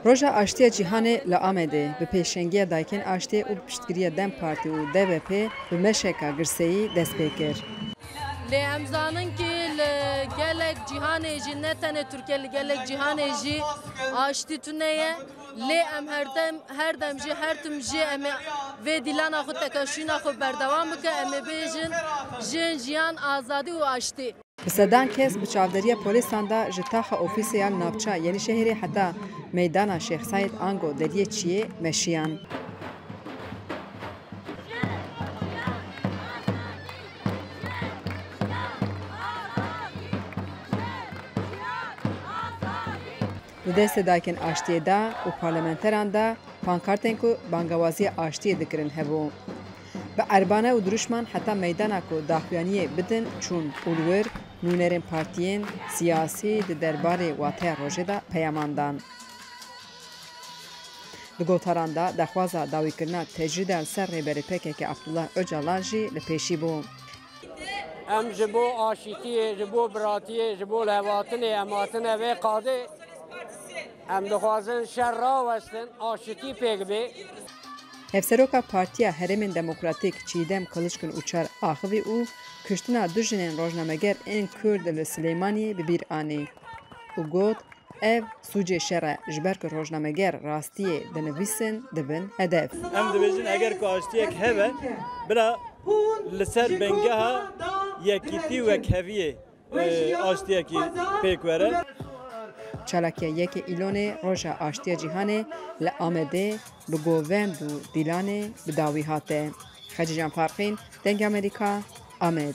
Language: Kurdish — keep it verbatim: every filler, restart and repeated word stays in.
Roja Aştiya Cîhanê li Amedê bi pêşengiya Dayikên Aştiyê û bi piştgiriya DEM Partî û D B P bi meşeka girseyî dest pê kir. Lê em zanin ki li gelek cîhanê jî, ne tenê Tirkiye, li gelek cîhanê jî aştî tune ye. Lê em her dem, her dem jî, her tim jî em ê vê dîlana xwe, tekeşûna xwe berdewam bike. Em ê bêjin jin, jiyan, azadî û aştî. Bi sedan kes bi çavderiya polîsan de ji taxa ofîsê ya li navça Yenîşehirê heta meydana Şêx Seîd ango Deriyê Çiyê meşiyan. Di destê Dayikên Aştiyê de û parlamenteran de pankartên ku bangewaziya aştiyê dikirin hebû. Bi erbane û dirûşman heta meydana ku daxuyaniyê bidin çûn û li wir nûnerên partiyên siyasî di derbarê wateya rojê de peyaman dan. Di gotaran de daxwaza dawîkirina tecrîda li ser rêberê P K K Abdullah Ocalan jî li pêşî bû. Em ji bo aşîtiyê, ji bo biratiyê, ji bo lihevhatinê em hatine vê qadê. Em dixwazin şer rawestin, aşitî pêk bê. Hevseroka Partiya Herêmên Demokratîk Çiğdem Kılıçkın Uçar axivî û kuştina du jinên rojnameger ên Kurd li Silêmaniyê bi bîr anî û got, ev sûcê şer e, ji ber ku rojnameger rastiyê dinivîsin, dibin hedef. Em dibêjin, eger ku aştiyek hebe, bila li ser bingeha yekîtî û wekheviyê, e, aştiyekî pêk were. Çalakiya yekê Îlonê Roja Aştiya Cîhanê li Amedê bi govend û dîlanê bi dawî hate. Xecîcan Farqîn, Dengê Amerîka, Amed.